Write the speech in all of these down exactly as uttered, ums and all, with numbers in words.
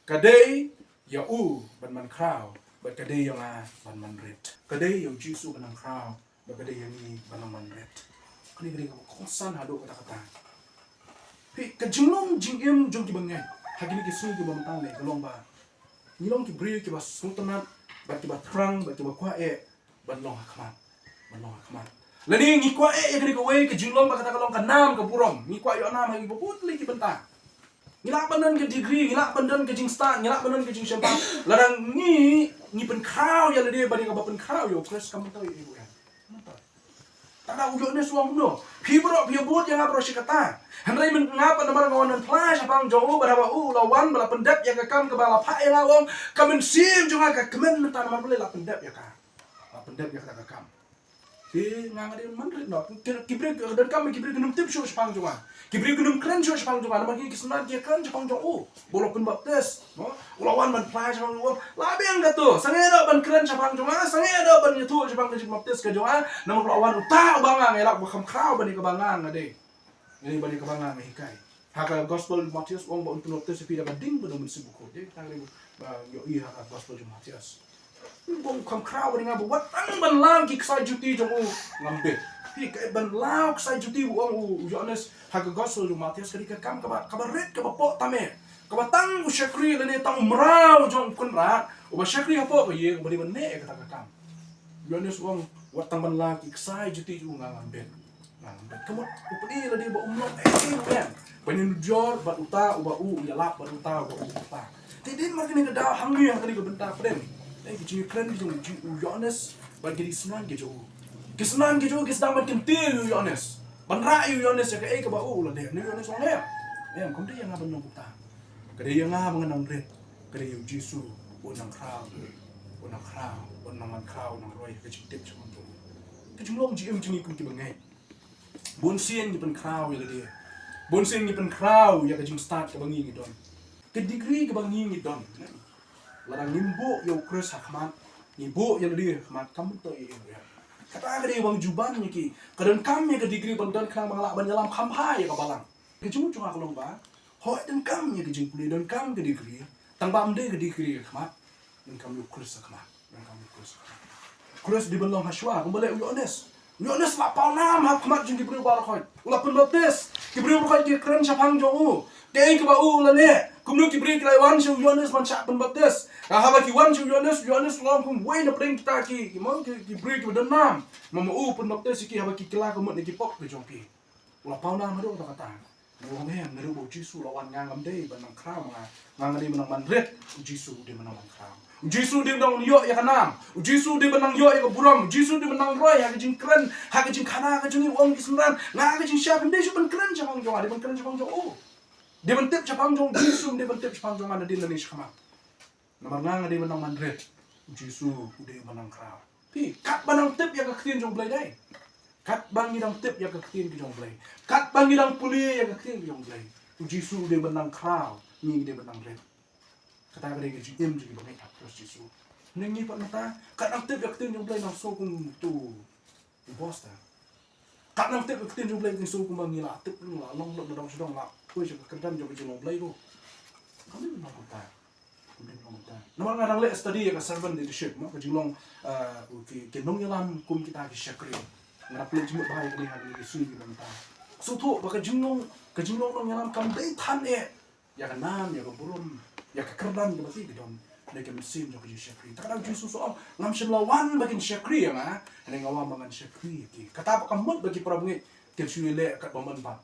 Ka dei ïa u ban man khraw, bad ka dei ïa nga ban man rit. Ka dei ïa u Jisu ban nang khraw, bad ka dei ïa ngi ban nang man rit. Kane ka dei kaba kongsan haduh katta katta. Phi, ka jinglong jingim jong ki bangeit ha kine ki sngi kiba mynta lei ka long ba ngi long ki briew kiba sngewtynnat, bad kiba thrang, bad kiba kwah eh ban long ha khmat, ban long ha khmat. Lane ngi kwah eh ïa kane kawei ka jinglong ba kata ka long ka nam ka burom. Ngi kwah ïoh nam ha kiba bun tylli ki bynta. Ngi lah ban don ka degree, ngi lah ban don ka jingstad, ngi lah ban don ka jingshemphang, lada ngi, ngi pynkhraw ïa lade bad ïa kaba pynkhraw ïa u Khrist, kam myntoi ïa u em. Tang da u Ïoannis u ong kumno? Phi baroh phi bud ïa nga baroh shi katta. Hynrei mynta nga pat namar nga wan ban phla shaphang jong u, bad haba u la wan bad la pyndep ïa ka kam kaba la phah ïa nga, u ong, ka mynsiem jong nga ka kmen mynta namar balei la pyndep ïa ka. La pyndep ïa kata ka kam. Te nga nga dei ban man rit noh. Ki, ki briew ki donkam, ki briew kin ym tip shuh shaphang jong nga. Ki briew kin ym kren shuh shaphang jong nga namar ki, ki synran ki kren shaphang jong u ba u la pynbaptis, no? U la wan ban phla shaphang jong u. La biang kato. Sangeh da ban kren shaphang jong nga, sangeh da ban ïathuh shaphang ka jingbaptis ka jong nga. Namar u la wan uta uba nga, nga ïalap ba kham khraw ban ïa kaba nga nga dei. Nga dei ban ïa kaba nga nga hikai. Ha ka gospel Mathaios u ong ba un pynbaptis ïa phi da ka ding bad u Mynsiem Bakhuid. Dei tang dei ba ïohi ha ka gospel jong Mathaios. Ba u kham khraw bad nga ba wat tang ban law ki ksai juti jong u ngam bit. Phi, ka ban law ksai juti ba u ong u Ïoannis ha ka gospel jong Mathaios ka dei ka kam kaba, kaba rit, kaba poh tam eh. Kaba tang u shakri lane tang u mraw jong u kynrad uba shakri hapoh ka ïing uba dei ban leh ïa kata ka kam. Ïoannis u ong wat tang ban law ki ksai juti jong u nga ngam bit. Nga ngam bit. Ka mut u plie lade ba um long ei ei ruh em. Ban ïanujor bad uta uba u ïalap bad uta uba u uta. Te dei namar kane ka daw hangne ha kane ka bynta pdeng. Dei ki jingkren ki jong u Ïoannis bad ki dei synran ki jong u. Ki synran ki jong u ki sdang ban kyntiew ïa u Ïoannis, ban rah ïa u Ïoannis ïa kaei kaba u la leh. Ne u Ïoannis u ong em, em, kam dei ïa nga ban long uta. Ka dei ïa nga ba ngan nang rit. Ka dei ïa u Jisu, u nang khraw, u nang khraw, u nang man khraw, u nang roi ha ka jingtip jong u. Ka jinglong jingim jong ngi kum ki bangeit. Bun sien ngi pynkhraw ïa lade. Bun sien ngi pynkhraw ïa ka jingstad kaba ngi ngi don. Ka degree kaba ngi ngi don. Lada ngim buh ïa u Khrist ha khmat, ngi buh ïa lade ha khmat, kam myntoi ei ei ruh em. Kata ka dei ba ngi ju ban ïa ki. Ka donkam ïa ka degree ban don khnang ba nga lah ban ïalam kham bha ïa ka balang. Ka jingmut jong nga ka long ba, hooid donkam ïa ka jingpule, donkam ka degree, tang ba ym dei ka degree ha khmat. Donkam ïa u Khrist ha khmat. Donkam ïa u Khrist ha khmat. Khrist dei ban long ha shuwa kumba leh u Ïoannis. U Ïoannis la paw nam ha khmat jong ki briew baroh khoit. U la pynbaptis. Ki briew baroh khoit ki kren shaphang jong u. Kaei kaba u la leh. Kumno ki briew ki la wan sha u Ïoannis ban shah pynbaptis. Ka haba ki wan sha u Ïoannis, u Ïoannis u long kum uwei na pdeng kita ki, ki mon, ki, ki briew kiba don nam. Namar u pynbaptis ïa ki haba ki kylla ka mut na ki pop ka jong ki. U la paw nam haduh katta katta. U ong em, naduh ba u Jisu u la wan, nga ngam dei ban nang khraw ma nga. Nga nga dei ban nang man rit. U Jisu u dei ban nang man khraw. U Jisu u dei ban nang ïoh ïa ka nam. U Jisu u dei ban nang ïoh ïa ka burom. U Jisu u dei ban nang roi ha ka jingkren, ha ka jingkhana ka jong ngi, u ong ki synran. Nga ha ka jingshai phim dei shuh ban kren shaphang jong nga, dei ban kren shaphang jong u. Dei ban tip shaphang jong u Jisu, dei ban tip shaphang jong nga nadien nangne shakhmat. Namar nga nga dei ban nang man rit. U Jisu u dei ban nang khraw. Phi, katba nang tip ïa ka ktien jong u Blei dei. Katba ngi dang tip ïa ka ktien ka jong u Blei. Katba ngi dang pule ïa ka ktien ka jong u Blei. U Jisu u dei ban nang khraw, ngi ngi dei ban nang rit. Kata ka dei ka jingim jong ki bangeit ha Khrist Jisu. Ne ngi pat mynta, kat nang tip ïa ka ktien jong u Blei nang sngew kum uto u boss ta. Kat nang tip ïa ka ktien jong u Blei ngi sngew kumba ngi la tip, ngi la long lut na dong sha dong, la poi sha ka kyrdan jong ka jinglong Blei ruh. Kam dei ban long kumta. Kam dei ban long kumta. Namar nga dang leh study ïa ka servant leadership, mo, ka jinglong, eh, ki, ki nongïalam kum kita ki shakri. Nga dang pynleit jingmut bha ïa kane ha kine ki sngi kiba mynta. Sngewthuh ba ka jinglong, ka jinglong nongïalam kam dei than eh ïa ka nam, ïa ka burom, ïa ka kyrdan kaba ki don, ne ka mynsiem jong ka jingshakri. Te ka daw Jisu u ong, ngam shym la wan ba kin shakri ïa nga, hynrei nga wan ba ngan shakri ïa ki. Kata ba ka mut ba ki para bangeit kin shu ïaleh katba mon pat.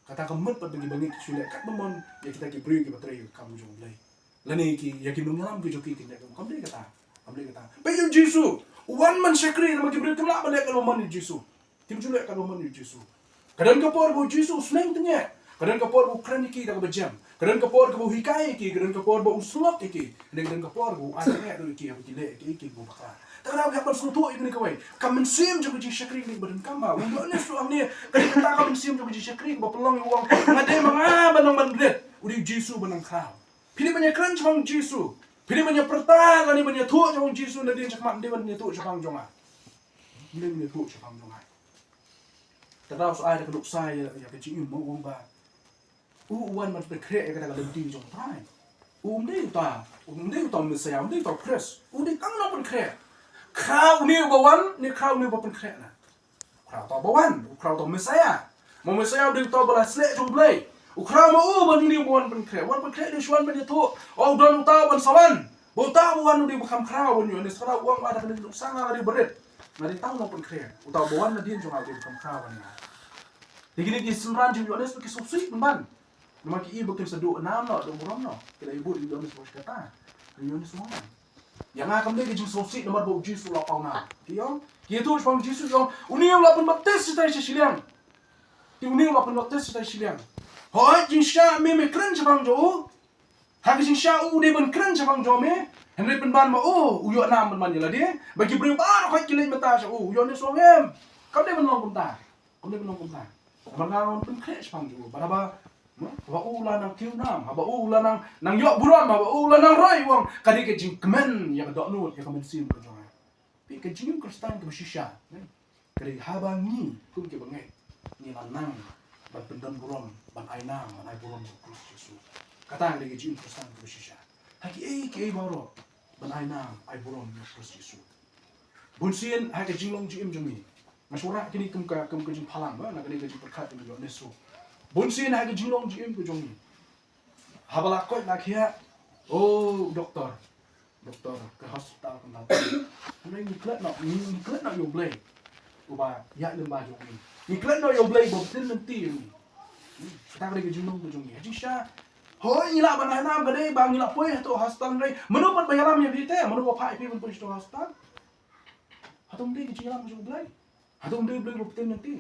Kata ka mut pat ba ki bangeit kin shu ïaleh katba mon ïa kita ki briew kiba trei ïa ka kam jong u Blei. Lane ki, ïa ki nongïalam ki jong ki kin leh, kam dei kata. Kam dei kata. Ba ïa u Jisu u wan ban shakri, namar ki briew kim lah ban leh katba mon ïa u Jisu. Kim ju leh katba mon ïa u Jisu. Ka don ka por ba u Jisu u sneng tyngeh. Ka don ka por ba u kren ïa ki da kaba jem. Ka don ka por kaba u hikai ïa ki. Ka don ka por ba u syllok ïa ki. Hynrei ka don ka por ba u ai tyngeh ruh ïa ki haba ki leh ïa ki, ïa ki ba bakla. Te ka daw ngi hap ban sngewthuh ïa kane kawei. Ka mynsiem jong ka jingshakri kane ba donkam ba u Ïoannis u ong ne, ka dei kata ka mynsiem jong ka jingshakri kaba pynlong ïa u ong, nga dei ma nga ban nang man rit. U dei u Jisu ban nang khraw. Phi dei ban ïakren shaphang u Jisu. Phi dei ban ïapyrta lane ban ïathuh shaphang u Jisu nadien shakhmat, ym dei ban ïathuh shaphang jong nga. Ym dei ban ïathuh shaphang jong nga. Te ka daw sa ai da ka nuksa ïa, ïa ka jingim, mo, u ong ba u, u wan ban pynkhreh ïa kata ka lynti jong u Trai. Um dei uta, um dei uta u Messiah, um dei uta u Khrist. U dei tang u nongpynkhreh. Khraw une uba wan, ne khraw une uba pynkhreh na. Khraw uta uba wan, khraw uta u Messiah. Ma u Messiah u dei uta uba la sleh jong u Blei. U khraw ma u ban une uba wan pynkhreh. Wan pynkhreh dei shu wan ban ïathuh. U don uta uban sa wan. Ba uta uba wan u dei uba kham khraw ban ïoh ne sa u wan ba da kane ka nuksa nga dei barit. Nga dei tang u nongpynkhreh. Uta uba wan nadien jong nga u dei uba kham khraw ban ïoh. Te kine ki synran jong u Ïoannis ki sngewsih pynban. Namar ki i ba kin sa duh nam noh, duh burom noh. Ki la i bud ïa u Ïoannis ba shi katta. Ïa u Ïoannis u ong. Ïa nga kam dei ka jingsngewsih namar ba u Jisu u la paw nam. Ki ong, ki ïathuh shaphang u Jisu ki ong, une u la pynbaptis shatai sha shiliang. Te une u la pynbaptis shatai shiliang. Hooid jingshah me me kren shaphang jong u. Ha ka jingshah u dei ban kren shaphang jong me. Hynrei pynban ma u, u ïoh nam pynban ïa lade. Ba ki briew baroh hooid ki leit mynta sha u. U Ïoannis u ong em. Kam dei ban long kumta. Kam dei ban long kumta. Namar nga ngan pynkhreh shaphang jong u. Bad haba, no? Haba u la nang kiew nam, haba u la nang, nang ïoh burom, haba u la nang roi u ong. Ka dei ka jingkmen ïa ka dohnud, ïa ka mynsiem ka jong nga. Phi, ka jingim Khristan kaba shisha, ne? Ka dei haba ngi kum ki bangeit ngi la nang ban pyndon burom, ban ai nam, ban ai burom ïa u Khrist Jisu. Kata ka dei ka jingim Khristan kaba shisha. Ha kiei kiei baroh ban ai nam, ai burom ïa u Khrist Jisu. Bunsien ha ka jinglong jingim jong ngi. Nga shu rah kine kum ka, kum ka jingphalang ba na kane ka jingpyrkhat jong u Ïoannis. Bunsien ha ka jinglong jingim ka jong ngi. Haba la koit la khiah. Oh, doktor. Doktor, ka hospital kan dal. Hynrei ngi klet noh, ngi, ngi klet noh ïa u Blei. Uba ïaid lem bad jong ngi. Ngi klet noh ïa u Blei uba btin lynti ïa ngi. Hmm, kata ka dei ka jinglong ka jong ngi. Ha jingshisha. Hooid ngi lah ban ai nam ka dei ba ngi la poi hato hospital hynrei. Mano pat ba ïalam ïa phi te, mano ba phah ïa phi ban poi hato hospital. Hato ym dei ka jingïalam ka jong u Blei. Hato ym dei u Blei uba btin ïa ngi.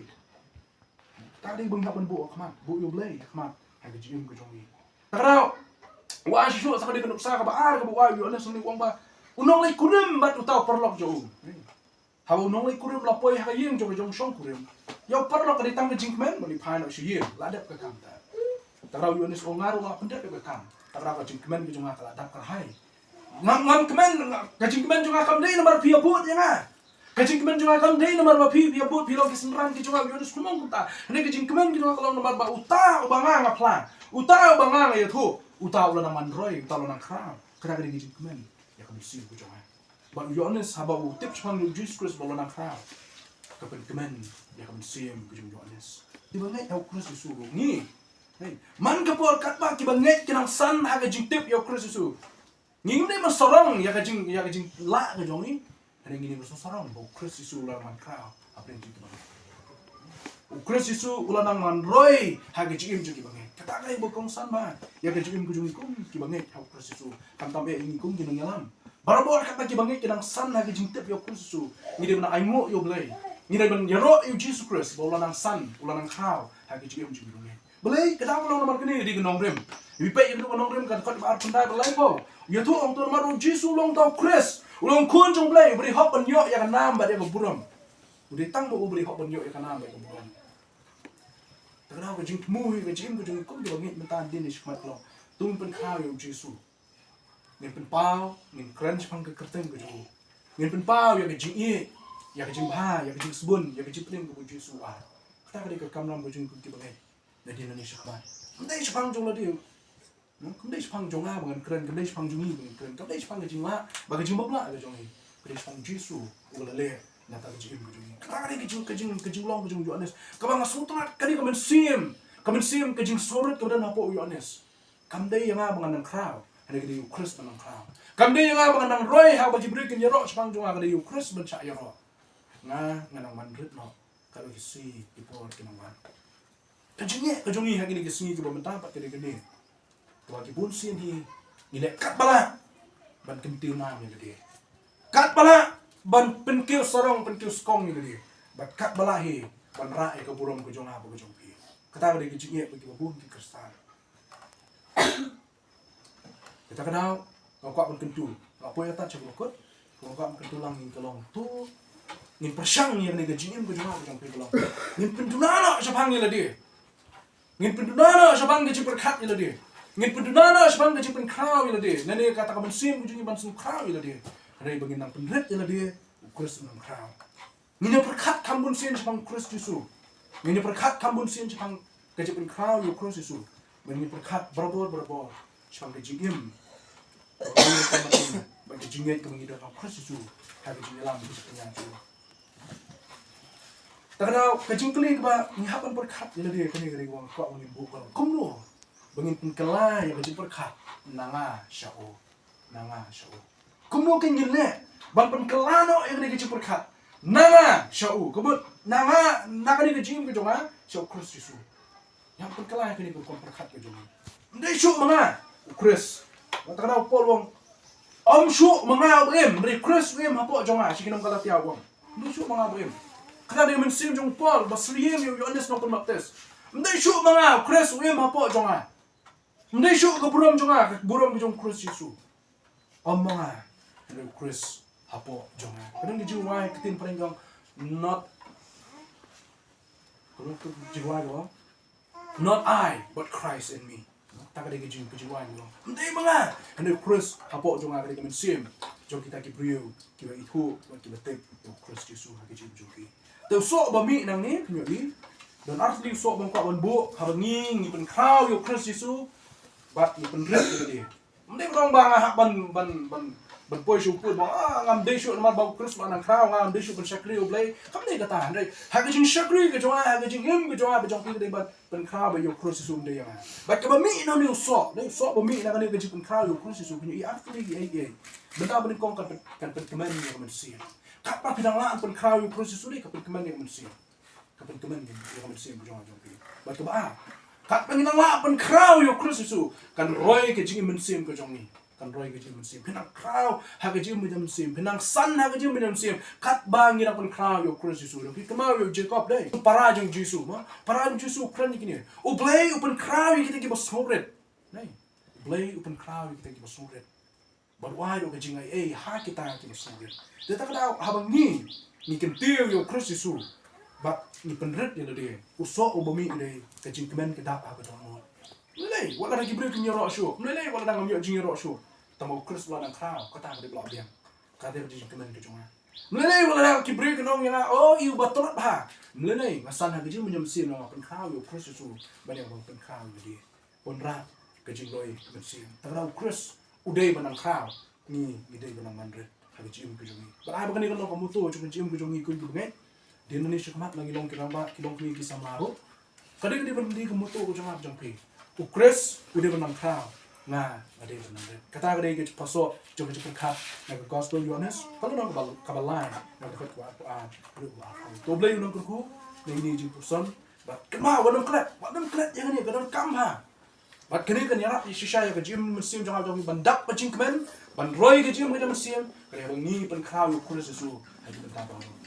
Kata ka dei ba ngi hap ban buh ha khmat, buh ïa u Blei ha khmat ha ka jingim ka jong ngi. Kata ka daw, wad shuh shuh sa ka dei ka nuksa kaba ar kaba wad ïa u Ïoannis u ong ba u nongleit kurim bad uta u paralok jong u. Haba u nongleit kurim u la poi ha ka ïing jong ka jong u shongkurim. Ïa u paralok ka dei tang ka jingkmen ban ïa phai noh sha ïing, la dep ka kam ta. Kata ka daw u Ïoannis u ong nga ruh nga la pyndep ïa ka kam. Kata ka daw ka jingkmen ka jong nga ka la dap kyrhai. Ngam, ngam kmen, nga, ka jingkmen jong nga kam dei namar phi ïa bud ïa nga. Ka jingkmen jong nga kam dei namar ba phi, phi ïa bud, phi long ki synran ki jong nga, u Ïoannis u ong kumta. Hynrei ka jingkmen ki jong nga ka long namar ba uta uba nga nga phla, uta uba nga nga ïathuh, uta u la nang wanroi, uta u la nang khraw. Kata ka dei ka jingkmen ïa ka mynsiem ka jong nga. Bad u Ïoannis haba u tip shaphang u Jisu Khrist ba u la nang khraw, ka pynkmen ïa ka mynsiem ka jong u Ïoannis. Kiba ngeit ha u Khrist Jisu ruh ngi. Hei, man ka por katba kiba ngeit ki nang san ha ka jingtip ïa u Khrist Jisu. Ngi ngim dei ban sarong ïa ka jing, ïa ka jinglah ka jong ngi. Hynrei ngi dei ban sarong ba u Khrist Jisu u la nang man khraw hapdeng jong kiba ngeit. U Khrist Jisu u la nang man roi ha ka jingim jong kiba ngeit. Kata ka dei ba kongsan ba ïa ka jingim ka jong ngi kum kiba ngeit ha u Khrist Jisu. Khamtam eh ngi kum ki nongïalam. Barabor katba kiba ngeit ki nang san ha ka jingtip ïa u Khrist Jisu, ngi dei ban ainguh ïa u Blei. Ngi dei ban ïaroh ïa u Jisu Khrist ba u la nang san, u la nang khraw ha ka jingim jong kiba ngeit. Balei, ka daw ka long namar kane, dei ka nongrim. Ngi peit ïa ka nongrim ka dkhot ba arphew khyndai ba laiphew. Ïathuh ong to namar u Jisu u long uta u Khrist, u long u Khun jong u Blei, uba dei hok ban ïoh ïa ka nam bad ïa ka burom. U dei tang ba uba dei hok ban ïoh ïa ka nam bad ïa ka burom. Te ka daw ka jingthmu hi ka jingim ka jong ngi kum kiba ngeit mynta hadien shi khmat ka long, to ngin pynkhraw ïa u Jisu. Ngin pynpaw, ngin kren shaphang ka kyrteng ka jong u. Ngin pynpaw ïa ka jingïeit, ïa ka jingbha, ïa ka jingsbun, ïa ka jingpynim kaba u Jisu u ai. Kata ka dei ka kamram ka jong ngi kum kiba ngeit. Nadien nangne shakhmat. Kam dei shaphang jong lade. Hmm? Kam dei shaphang jong nga ba ngan kren, kam dei shaphang jong ngi ba ngan kren, kam dei shaphang ka jinglah, ba ka jingbymlah ka jong ngi. Ka dei shaphang u Jisu, uba la leh na kata ka jingim ka jong ngi. Kata ka dei ka jing, ka jing, ka jinglong ka jong u Ïoannis. Kaba nga sngewtynnat ka dei ka mynsiem, ka mynsiem ka jingsngewrit kaba don hapoh u Ïoannis. Kam dei ïa nga ba ngan nang khraw, hynrei ka dei u Khrist ban nang khraw. Kam dei ïa nga ba ngan nang roi haba ki briew kin ïaroh shaphang jong nga, ka dei u Khrist ban shah ïaroh. Nga, ngan nang man rit noh, katba ki sngi ki por ki nang wan. Ka jingeh ka jong ngi ha kine ki sngi kiba mynta pat ka dei kane. Kaba ki bun sien hi ngi leh katba lah ban kyntiew nam ïa lade. Katba lah ban pynkiew sarong pynkiew skong ïa lade. Bad katba lah hi ban rah ïa ka burom ka jong nga bad ka jong phi. Kata ka dei ka jingeh ba kiba bun ki Khristan. Kata ka daw nga kwah ban kyntu, nga poi atat sha ba kut, nga kwah ban kyntu lang ïa ka long to ngin pyrshang ïa kane ka jingim ka jong nga ka jong phi ka long, ngin pynduna noh shaphang ïa lade. Ngin pynduna noh shaphang ka jingpyrkhat ïa lade. Ngin pynduna noh shaphang ka jingpynkhraw ïa lade. Lane kata ka mynsiem ka jong ngi ban sngewkhraw ïa lade. Hynrei ba ngin nang pynrit ïa lade, u Khrist u nang khraw. Ngin ïa pyrkhat kham bun sien shaphang u Khrist Jisu. Ngin ïa pyrkhat kham bun sien shaphang ka jingpynkhraw ïa u Khrist Jisu. Ngin ïa pyrkhat barabor barabor shaphang ka jingim Bad ka jingngeit kaba ngi don ha u Khrist Jisu ha ka jingïalam ka jingpynïaid jong u. Te ka daw ka jingkylli kaba ngi hap ban pyrkhat ïa lade kane ka dei kaba nga kwah ba ngin buh ka long kumno ba ngin pynkylla ïa ka jingpyrkhat na nga sha u, na nga sha u. Kumno kan ngin leh ban pynkylla noh ïa kane ka jingpyrkhat na nga sha u, ka mut na nga, na kane ka jingim ka jong nga sha u Khrist Jisu. Ïa pynkylla ïa kane ka rukom pyrkhat ka jong ngi. Ym dei shuh ma nga, u Khrist. Wat kata u Paul u ong, ym shuh ma nga ba im, hynrei u Khrist u im hapoh jong nga, shi ki nong Galatia u ong. Ym dei shuh ma nga ba im. Kata dei ka mynsiem jong u Paul ba syriem ïa u Ïoannis Nongpynbaptis. Ym dei shuh ma nga, u Khrist u im hapoh jong nga. Ym dei shuh ka burom jong nga, ka burom ka jong u Khrist Jisu. Ym ma nga, hynrei u Khrist hapoh jong nga. Ka dang ka jingwai ka ktien phareng ka ong, not, ka dang ka jingwai ka ong, "Not I, but Christ in me." Ta ka dei ka jing, ka jingwai ka ong, ym dei ma nga, hynrei u Khrist hapoh jong nga. Ka dei ka mynsiem jong kita ki briew kiba ithuh bad kiba tip ïa u Khrist Jisu ha ka jingim jong ki. Te u soh ba mih nangne, phi ïohi, don artylli u soh ba nga kwah ban buh haba ngi, ngi pynkhraw ïa u Khrist Jisu bad ngi pynrit ïa lade. Ym dei ba dang ba nga hap ban, ban, ban, ban poi sha u pud ba, ah, ngam dei shuh namar ba u Khrist u la nang khraw, ngam dei shuh ban shakri ïa u Blei. Kam dei kata, hynrei ha ka jingshakri ka jong nga, ha ka jingim ka jong nga, ba jong phi ka dei ban pynkhraw ba ïa u Khrist Jisu, ym dei ïa nga. Bad kaba mih nangne u soh, dei u soh ba mih na kane ka jingpynkhraw ïa u Khrist Jisu, ka jingïarap ka dei ei ei. Bynta ba nyngkong kan pyn, kan pynkmen ïa ka mynsiem. Katba phi dang lah ban pynkhraw ïa u Khrist Jisu, dei ka pynkmen ïa ka mynsiem. Ka pynkmen ïa ka mynsiem ka jong nga jong phi. Bad kaba ar, katba ngi nang lah pynkhraw ïa u Khrist Jisu, kan roi ka jingim mynsiem ka jong ngi. Kan roi ka jingim mynsiem. Phi nang khraw ha ka jingim mynsiem, phi nang san ha ka jingim mynsiem katba ngi nang pynkhraw ïa u Khrist Jisu. Dang phi kynmaw ïa u Jakob, dei, para jong u Jisu, ma, para jong u Jisu u kren ïa kine. U Blei u pynkhraw ïa kita kiba sngewrit. Dei, u Blei u pynkhraw ïa kita kiba sngewrit. Bad u ai ruh ka jingaiei ha kita kiba sngewrit. Te ta ka daw haba ngi, ngi kyntiew ïa u Khrist Jisu bad ngi pynrit ïa lade, u soh uba mih u dei ka jingkmen ka dap ha ka dohnud. Ym lei lei wat lada ki briew kim ïaroh shuh, ym lei lei wat lada ngam ïoh jingïaroh shuh, tangba u Khrist u la nang khraw, kata ka dei ba la biang. Kata ka dei ka jingkmen ka jong nga. Ym lei lei wat lada ki briew kin ong ïa nga, "Oh, i uba tlot bha." Ym lei lei, nga san ha ka jingim mynsiem, nga pynkhraw ïa u Khrist Jisu ban ïa, ban pynkhraw ïa lade. Wanrah ka jingroi ka mynsiem. Tang u Khrist u dei ba nang khraw, ngi, ngi dei ba nang manrit ha ka jingim ka jong ngi. Bad ai ba kane ka long ka motto jong ka jingim ka jong ngi, ko ki bangeit. Dei nangne shakhmat, la ngi long ki rangbah, ki long ki, ki samla ruh, ka dei, ka dei ban dei ka motto ka jong nga jong phi. U Khrist u dei ba nang khraw, nga, nga dei ba nang rit. Kata ka dei ka pasaw jong ka jingpyrkhat na ka Gospel Ïoannis, ka lynnong kaba, kaba lai, na ka dkhot kaba ar, kaba ar. To U Blei un nang kyrkhu na ine i jingpuson. Bad kynmaw, wat nym klet, wat nym klet ïa kane, ka donkam bha. Bad kane kan ïarap shisha ïa ka jingim mynsiem jong nga jong phi ban dap ka jingkmen, ban roi ka jingim ka jingmynsiem, ka dei ba ngi pynkhraw ïa u Khrist Jisu ha ki bynta baroh.